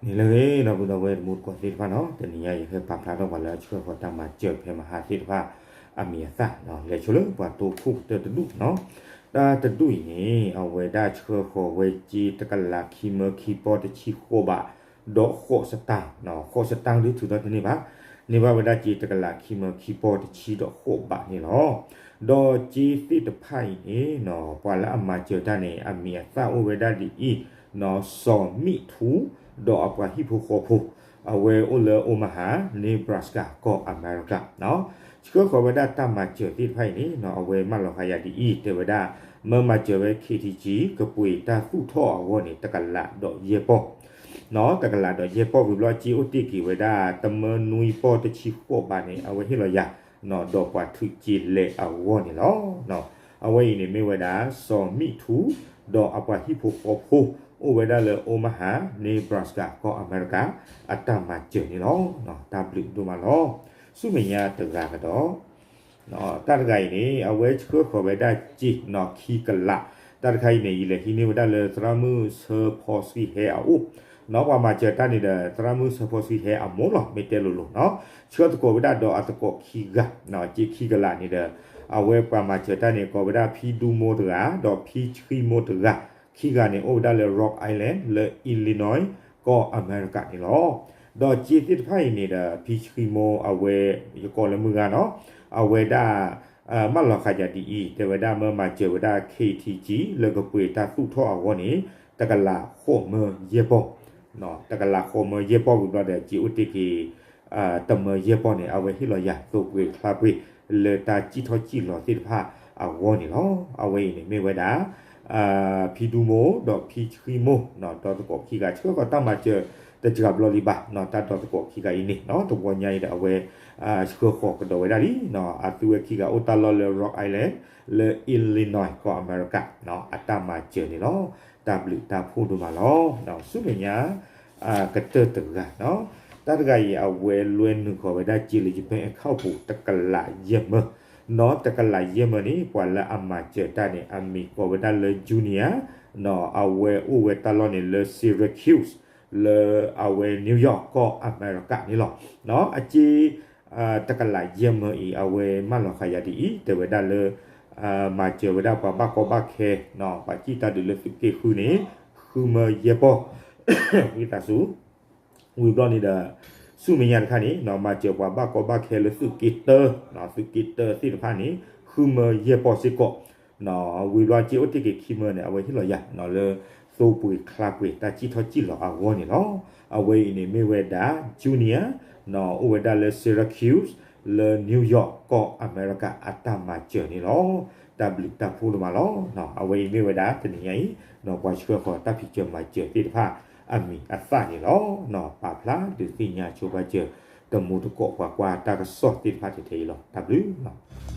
န့ၣ်လၢအဂ့ၤ ဒီပုၢ်ဒီဝဲၢ်တံၤသကိးသ့ၣ်တဖၣ်နီၤ, တနံၤညါယဟဲပာ်ဖျါထီၣ်ပှၤလၢအဆှၢဃီၤတၢ်မၤစၢၤဖဲမဟါသ့ၣ်တဖၣ် အမံၤအသၣ် လဲၤဆိလၢပှၤတိခိၣ်ကတၢၢ်တဒူၣ်နီၤ. တၢ်တဒူၣ်အံၤန့ၣ် အဝဲဒၣ်ဆှၢဃီၤဝဲစ့တကလးခံမၢခံပီတဆံဃိးဘး ဒီးဃိးစတၣ်, ဃိးစတၣ်ဒုးထုးထီၣ်တန့ၢ်ဘၣ်, န့ၢ်ဘၣ်ဝဲဒၣ်စ့တကလးခံမၢခံပီတဆံဒီးဃိးဘးန့ၣ်လီၤ. ဒီးစ့သ့ၣ်တဖၣ်အံၤန့ၣ် ပှၤလၢအမၤစၢၤတၢ်န့ၣ် အမံၤအသၣ်အိၣ်ဝဲဒၣ်ဒ်အံၤ, စီၤမံၣ်ထူ ဒီးအပှၤဟံၣ်ဖိဃီဖိ, အဝဲအိၣ်လၢ Omaha Nebraska ကီၢ်အမဲရကၤ, ဆှၢဃီၤဝဲဒၣ်တၢ်မၤစၢၤသ့ၣ်တဖၣ်အံၤန့ၣ် အဝဲမၢလီၤဃာ်ယၤဒ်အံၤ တဲဝဲဒၣ် မၢမၤစၢၤဝဲ ခ့ထံကံ ကပှ့ၤတၢ်သူၣ်ထီၣ်အဂီၢ်န့ၣ် တကလးဒီးယဲၢ်ပီၢ် တကလးဒီးယဲၢ်ပီၢ်ဝံၤဘျီ စ့အိၣ်တ့ၢ်က့ၤဝဲဒၣ် တမၢနွံပီၢ်တဆံဃိးဘးန့ၣ် အဝဲဟ့ၣ်လီၤယၤ ဒီးပှၤထုးစ့လဲၤအဂီၢ်န့ၣ်လီၤ. အဝဲအံၤန့ၣ်မ့ၢ်ဝဲဒၣ် စီၤမံၣ်ထူ ဒီးအပှၤဟံၣ်ဖိဃီဖိ အိၣ်ဝဲဒၣ်လၢ Omaha Nebraska ကီၢ်အမဲရကၤ အတၢ်မၤစၢၤန့ၣ်လီၤ. တၢ်ဘျုးဒိၣ်မးလီၤ. ဆူမဲာ်ညါတဂၤကဒီး တၢ်တဂၤအံၤန့ၣ် အဝဲဆှၢဃီၤဝဲဒၣ်စ့နီၣ်ခံကလး, တၢ်တခါအံၤန့ၣ် ယလဲၤဟံးန့ၢ်ဝဲဒၣ်လၢသရၣ်မုၣ်ဆၢဖီဆှံဟဲအအိၣ်, နီၢ်ပှၤမၤစၢၤတၢ်န့ၣ်ဒီး သရၣ်မုၣ်ဆၢဖီဆှံဟဲအမိၢ်လီၤ မ့ၢ်တဲလိၤလိၤနီၤ, ဆှၢသကိးဝဲဒၣ်ဒီးအသကိးခံဂၤ, စ့ခံကလးန့ၣ်ဒီး အဝဲပှၤမၤစၢၤတၢ်န့ၣ် ကိးဝဲဒၣ်ဖံဒူမိၢ်တဂၤ ဒီးဖံဆှံမိၢ်တဂၤ, ခံဂၤန့ၣ် အိၣ်ဝဲဒၣ်လၢ Rock Island လၢ Illinois ကီၢ်အမဲရကၤန့ၣ်လီၤ. ဒီးစ့သ့ၣ်တဖၣ်အံၤန့ၣ်ဒီး ဖံဆှံမိၢ်အဝဲ ယကိးလၢမုၢ်ဂၤနီၤ, အဝဲဒၣ် မၢလီၤဃာ်ယၤဒ်အံၤ တဲဝဲဒၣ်မၢမၤစၢၤဝဲဒၣ် ခ့ထံကံ လၢကပှ့ၤတၢ်သူၣ်ထီၣ်အဂီၢ်န့ၣ် တကလးဃိးမၢယဲၢ်ပီၢ်, တကလးဃိးမၢယဲၢ်ပီၢ်ဝံၤဘျီဒီး စ့အိၣ်တ့ၢ်က့ၤ တမၢယဲၢ်ပီၢ်န့ၣ် အဝဲဟ့ၣ်လီၤယၤသိပှ့ၤချါပှ့ၤ လၢတၢ်စံၣ်ထီၣ်စံၣ်လီၤသ့ၣ်တဖၣ်အဂီၢ်န့ၣ်လီၤ. အဝဲအံၤန့ၣ်မ့ၢ်ဝဲဒၣ် ဖံဒူမိၢ်ဒီးဖံဆှံမိၢ် ဒီးသကိးခံဂၤဆှၢဃီၤတၢ်မၤစၢၤတစှၤဘျီလံဘၣ်, တၢ်ဒီသကိးခံဂၤအံၤန့ၣ် တဝီညါအံၤဒီးအဝဲ ဆှၢဃီၤကဒီးဝဲဒၣ်လံ, အသုဝဲခံဂၤအိၣ်တၢ်လီၢ်လၢ Rock Island လၢ Illinois ကီၢ်အမဲရကၤ အတၢ်မၤစၢၤန့ၣ်လီၤ. တၢ်ဘျုးတၢ်ဖှိၣ်ဒိၣ်မးလီၤ. ဆူမဲာ်ညါ ကတၢၢ်တဂၤနီၤ, တၢ်တဂၤအံၤ အဝဲလွဲနုာ်ဃီၤဝဲဒၣ်စ့လၢ Japan account ပူၤ တကလးယဲၢ်မၢ, နီၤ တကလးယဲၢ်မၢန့ၣ် ပှၤလၢအမၤစၢၤတၢ်န့ၣ် အမံၤကိးဝဲဒၣ်လၢ Junior, နီၤ အဝဲအိၣ်ဝဲတၢ်လီၢ်န့ၣ်လၢ Syracuse လၢအဝဲ New York ကီၢ်အမဲရကၤန့ၣ်လီၤ. နီၤ အစ့ တကလးယဲၢ်မၢအံၤ အဝဲမၢလီၤဃာ်ယၤဒ်အံၤ တဲဝဲဒၣ်လၢ မၤစၢၤဝဲဒၣ်ပှၤဘၣ်ကီဘၣ်ခဲ ပှၤစံၣ်တၢ်ဒုးလၢသုးက့ဃုန့ၣ် ဃုမၢယဲၢ်ပီၢ် ဝံသးစူၤ ဝံၤဘျီန့ၣ်ဒီး ဆူမဲာ်ညါတခါန့ၣ် မၤစၢၤပှၤဘၣ်ကီဘၣ်ခဲလၢသုးက့တၢ သုးက့တၢသ့ၣ်တဖၣ်န့ၣ် ဃုမၢယဲၢ်ပီၢ်စ့ၢ်ကီး, ဝံၤဘျီစ့အိၣ်တ့ၢ်က့ၤခံမၢန့ၣ် အဝဲဟ့ၣ်လီၤယၤ လၢသိပှ့ၤချါပှ့ၤတၢ်စံၣ်ထီၣ်စံၣ်လီၤအဂီၢ်န့ၣ်လီၤ. အဝဲအံၤန့ၣ်မ့ၢ်ဝဲဒၣ် Junior, အိၣ်ဝဲဒၣ်လၢ Syracuse လၢ New York ကီၢ်အမဲရကၤ အတၢ်မၤစၢၤန့ၣ်လီၤ. တၢ်ဘျုးတၢ်ဖှိၣ်ဒိၣ်မးလီၤ. အဝဲအံၤမ့ၢ်ဝဲဒၣ်တနံၤညါအံၤ ပှၤဆှၢဃီၤတၢ်ဖံးစၢၤမၤစၢၤသ့ၣ်တဖၣ်အမံၤအသၣ်န့ၣ်လီၤ. ပာ်ဖျါဒုးသ့ၣ်ညါဆိပာ်စၢၤ တမူတကိးပှၤကွၢ်တၢ်ကစီၣ်သ့ၣ်တဖၣ်ထဲအံၤလီၤ. တၢ်ဘျုးလီၤ.